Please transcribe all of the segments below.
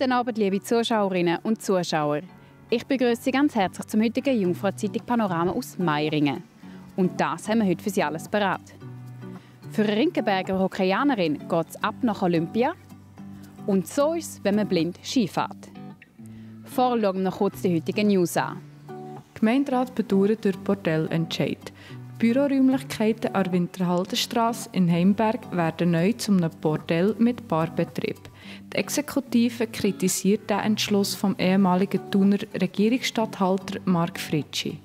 Guten Abend, liebe Zuschauerinnen und Zuschauer. Ich begrüße Sie ganz herzlich zum heutigen Jungfrau-Zeitung Panorama aus Meiringen. Und das haben wir heute für Sie alles bereit. Für eine Rinkenberger Hockeyanerin geht es ab nach Olympia. Und so ist es, wenn man blind Skifährt. Vorher schauen wir noch kurz die heutigen News an. Gemeinderat bedauert durch Bordellentscheid. Die Büroräumlichkeiten an der Winterhaldenstrasse in Heimberg werden neu zu einem Bordell mit Barbetrieb. Die Exekutive kritisiert den Entschluss vom ehemaligen Thuner Regierungsstatthalter Marc Fritschi.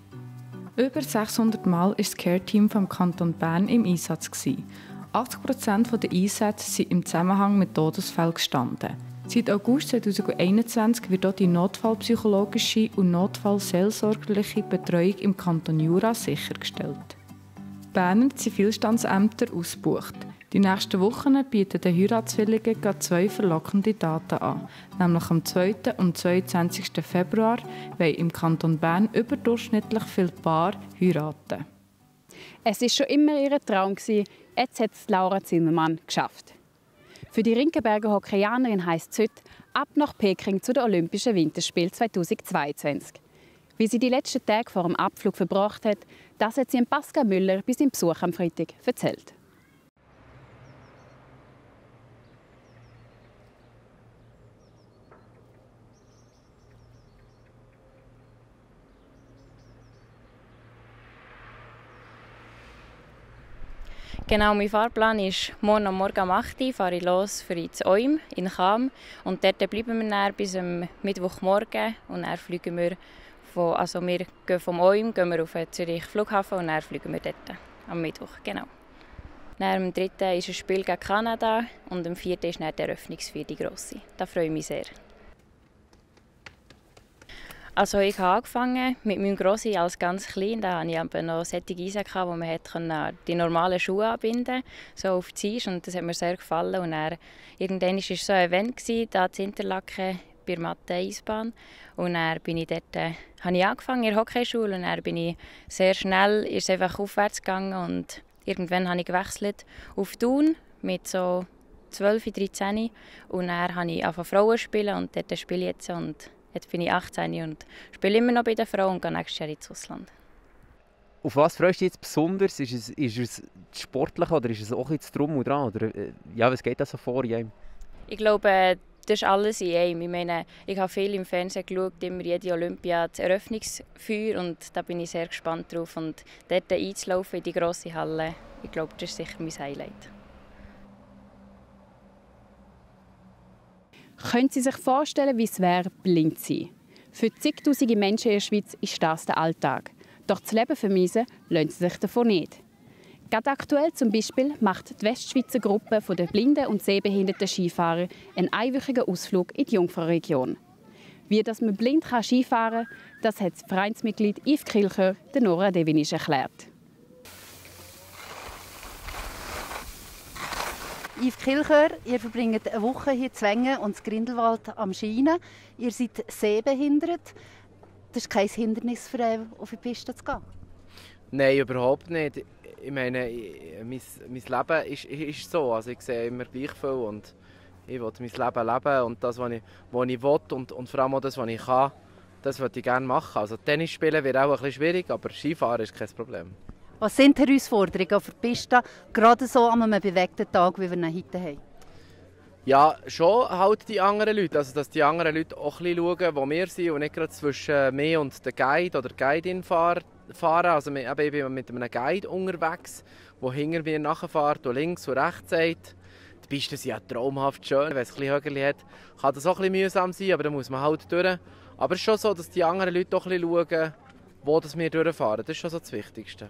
Über 600 Mal war das Care-Team vom Kanton Bern im Einsatz. 80% der Einsätze sind im Zusammenhang mit Todesfällen gestanden. Seit August 2021 wird auch die notfallpsychologische und notfallseelsorgerliche Betreuung im Kanton Jura sichergestellt. Berner Zivilstandsämter ausgebucht. Die nächsten Wochen bieten den Heiratswilligen gerade 2 verlockende Daten an. Nämlich am 2. und 22. Februar wollen im Kanton Bern überdurchschnittlich viele Paare heiraten. Es war schon immer ihr Traum, jetzt hat es Laura Zimmermann geschafft. Für die Rinkenberger Hockeyanerin heisst es heute ab nach Peking zu den Olympischen Winterspielen 2022. Wie sie die letzten Tage vor dem Abflug verbracht hat, das hat sie Pascal Müller bei seinem Besuch am Freitag erzählt. Genau, mein Fahrplan ist, morgen am Morgen um 8 Uhr fahre ich los für ins Oim in Cham. Und dort bleiben wir dann bis am Mittwochmorgen. Und dann fliegen wir wir gehen vom Oim gehen wir auf den Zürich Flughafen und dann fliegen wir dort am Mittwoch. Genau. Dann am 3. ist ein Spiel gegen Kanada und am 4. ist dann die Eröffnungsfeier, die grosse. Da freue ich mich sehr. Also ich habe angefangen mit meinem Grossi als ganz klein. Da hatte ich aber noch solche Eisen, wo man die normalen Schuhe anbinden konnte, so auf die Eis. Und das hat mir sehr gefallen. Und dann, irgendwann war es so ein Event, da in Interlaken bei der Matte-Eisbahn. Und dann bin ich dort, habe ich angefangen in der Hockeyschule und dann bin ich sehr schnell ist einfach aufwärts gegangen. Und irgendwann habe ich gewechselt auf Thun mit so 12, 13. Und dann habe ich angefangen Frauen zu spielen und dort spiele ich jetzt. Und jetzt bin ich 18 und spiele immer noch bei den Frauen und gehe nächstes Jahr ins Ausland. Auf was freust du dich jetzt besonders? Ist es sportlich oder ist es auch ein bisschen Drum und Dran? Oder, ja, was geht da so vor in einem? Ich glaube, das ist alles in einem. Ich meine, ich habe viel im Fernsehen geschaut, immer jede Olympia, das Eröffnungsfeuer und da bin ich sehr gespannt drauf. Und dort einzulaufen in die grosse Halle, ich glaube, das ist sicher mein Highlight. Können Sie sich vorstellen, wie es wäre, blind zu sein? Für zigtausende Menschen in der Schweiz ist das der Alltag. Doch das Leben vermiesen lassen sie sich davon nicht. Gerade aktuell zum Beispiel macht die Westschweizer Gruppe der blinden und sehbehinderten Skifahrer einen einwöchigen Ausflug in die Jungfrauregion. Wie das man blind Skifahren kann, das hat das Vereinsmitglied Yves Kilchör der Nora Devinisch erklärt. Yves Kilchör, ihr verbringt eine Woche hier in Wengen und in Grindelwald am Skien. Ihr seid sehbehindert. Das ist kein Hindernis für euch, auf die Piste zu gehen? Nein, überhaupt nicht. Ich meine, mein Leben ist so. Also ich sehe immer gleich viel und ich will mein Leben leben. Und das, was ich will und vor allem auch das, was ich kann, das würde ich gerne machen. Also Tennis spielen wird auch ein bisschen schwierig, aber Skifahren ist kein Problem. Was sind die Herausforderungen auf der Piste, gerade so an einem bewegten Tag, wie wir ihn heute haben? Ja, schon halt die anderen Leute. Also, dass die anderen Leute auch ein bisschen schauen, wo wir sind und nicht gerade zwischen mir und der Guide oder der Guidin fahren. Also, ich bin mit einem Guide unterwegs, der hinter mir nachfährt und links und rechts sagt. Die Pisten sind ja traumhaft schön. Wenn es ein bisschen Hügel hat, kann das auch ein bisschen mühsam sein, aber da muss man halt durch. Aber es ist schon so, dass die anderen Leute auch ein bisschen schauen, wo wir durchfahren. Das ist schon so das Wichtigste.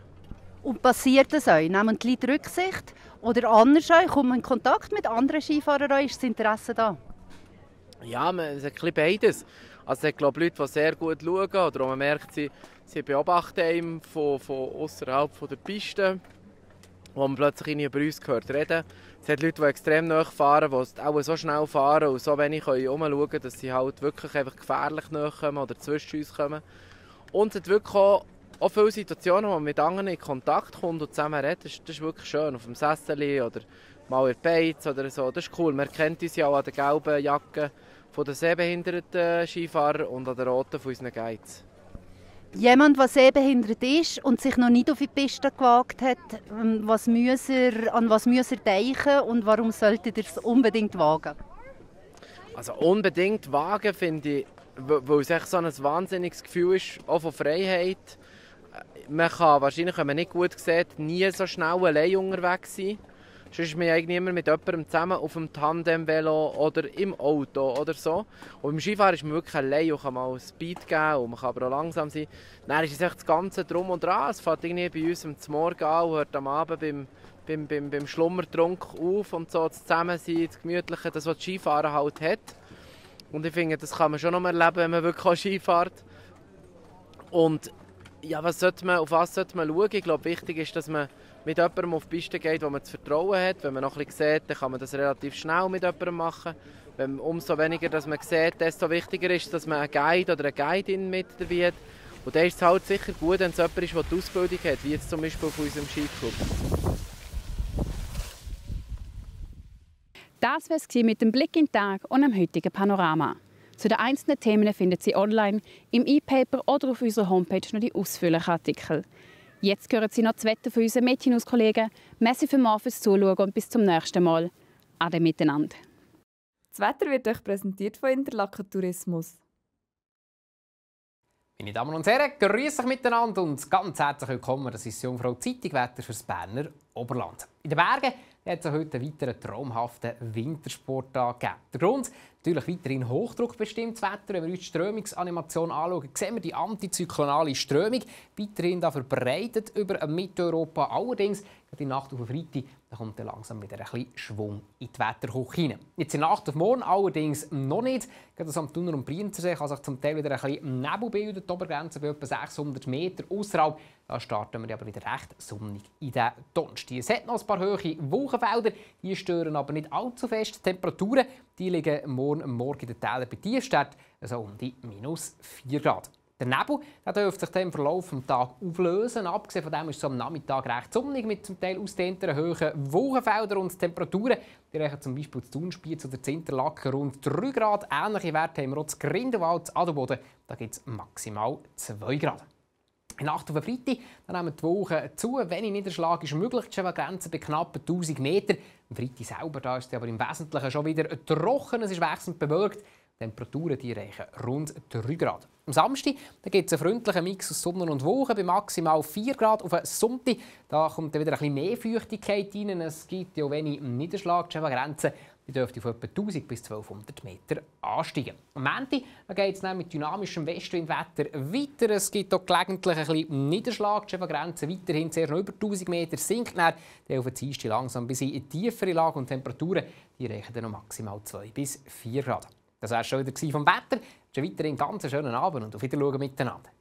Und passiert das euch? Nehmen die Leute Rücksicht? Oder anders euch? Kommt man in Kontakt mit anderen Skifahrern? Ist das Interesse da? Ja, es hat ein bisschen beides. Also es hat, glaube ich, Leute, die sehr gut schauen. Oder man merkt, sie beobachten einen von außerhalb der Piste, wo man plötzlich über uns gehört reden. Es hat Leute, die extrem nahe fahren, die auch so schnell fahren und so wenig herumschauen können, dass sie halt wirklich einfach gefährlich nahe kommen oder zwischen uns kommen. Und es hat wirklich auch viele Situationen, wo man mit anderen in Kontakt kommt und zusammen redet. Das ist wirklich schön. Auf dem Sessel oder mal in der Beiz oder so. Das ist cool. Man kennt uns ja auch an der gelben Jacke den sehbehinderten Skifahrern und an den Roten von unseren Guides. Jemand, der sehbehindert ist und sich noch nicht auf die Piste gewagt hat, an was muss er denken und warum sollte er es unbedingt wagen? Also unbedingt wagen finde ich, weil es echt so ein wahnsinniges Gefühl ist, auch von Freiheit. Man kann wahrscheinlich, wenn man nicht gut sieht, nie so schnell allein unterwegs sein. Sonst ist man eigentlich immer mit jemandem zusammen auf dem Tandemvelo oder im Auto oder so. Und beim Skifahren ist man wirklich allein und kann mal Speed geben und man kann aber auch langsam sein. Dann ist es echt das Ganze drum und dran. Es fängt irgendwie bei uns am Morgen an und hört am Abend beim Schlummertrunk auf und so, das Zusammensein, das Gemütliche, das, was das Skifahren halt hat. Und ich finde, das kann man schon noch mal erleben, wenn man wirklich auch Ski fährt. Und ja, auf was sollte man schauen? Ich glaube, wichtig ist, dass man mit jemandem auf die Piste geht, wo man das Vertrauen hat. Wenn man noch ein bisschen sieht, dann kann man das relativ schnell mit jemandem machen. Umso weniger dass man sieht, desto wichtiger ist, dass man einen Guide oder eine Guidin mit dabei hat. Und dann ist es halt sicher gut, wenn es jemand ist, der die Ausbildung hat, wie jetzt zum Beispiel auf unserem Skiclub. Das war es mit dem Blick in den Tag und dem heutigen Panorama. Zu den einzelnen Themen finden Sie online, im E-Paper oder auf unserer Homepage noch die ausführlichen Artikel. Jetzt hören Sie noch das Wetter von unseren Mädchenhauskollegen. Merci für morgen fürs Zuschauen und bis zum nächsten Mal. Ade miteinander. Das Wetter wird euch präsentiert von Interlaken Tourismus. Meine Damen und Herren, grüß euch miteinander und ganz herzlich willkommen. Das ist die Jungfrau Zeitung Wetter für das Berner Oberland. In den Bergen hat es heute einen weiteren traumhaften Wintersporttag gegeben. Der Grund? Natürlich weiterhin hochdruckbestimmtes Wetter. Wenn wir uns die Strömungsanimation anschauen, sehen wir die antizyklonale Strömung weiterhin verbreitet über Mitteleuropa. Allerdings, die Nacht auf Freitag, da kommt dann langsam wieder ein bisschen Schwung in die Wetterküche hinein. Jetzt in der Nacht auf morgen allerdings noch nicht. Gerade am Thuner- und Brienzersee kann sich zum Teil wieder ein bisschen Nebel bilden. Die Obergrenze bei etwa 600 Meter außerhalb. Da starten wir aber wieder recht sonnig in den Donnerstag. Es hat noch ein paar hohe Wolkenfelder, die stören aber nicht allzu fest. Die Temperaturen die liegen morgen in den Tälern bei Tierstedt so um die -4 Grad. Der Nebel der dürfte sich dann im Verlauf des Tages auflösen. Abgesehen von dem ist es am Nachmittag recht sonnig mit zum Teil ausgedehnteren hohen Wolkenfeldern und Temperaturen. Die reichen zum Beispiel zu Thunspiez oder zu Interlaken rund 3 Grad. Ähnliche Werte haben wir auch zu Grindelwald, Adelboden. Da gibt es maximal 2 Grad. In Nacht auf Freitag nehmen die Wolken zu. Wenig Niederschlag ist möglich, die Grenze bei knapp 1000 Metern. Am Freitag selber da ist es aber im Wesentlichen schon wieder trocken. Es ist wechselnd bewölkt. Die Temperaturen die reichen rund 3 Grad. Am Samstag gibt es einen freundlichen Mix aus Sonne und Wolken bei maximal 4 Grad. Auf den Sonntag da kommt dann wieder ein bisschen mehr Feuchtigkeit rein. Es gibt ja wenig Niederschlag. Die Grenze die dürfte von etwa 1000 bis 1200 Meter ansteigen. Am Montag geht es mit dynamischem Westwindwetter weiter. Es gibt auch gelegentlich ein bisschen Niederschlag. Die Grenze weiterhin sehr noch über 1000 Meter sinkt dann auf den Dienstag langsam bis in die tiefere Lage und Temperaturen die reichen dann noch maximal 2 bis 4 Grad. Das war es schon wieder vom Wetter. Weiterhin einen ganz schönen Abend und auf Wiedersehen miteinander.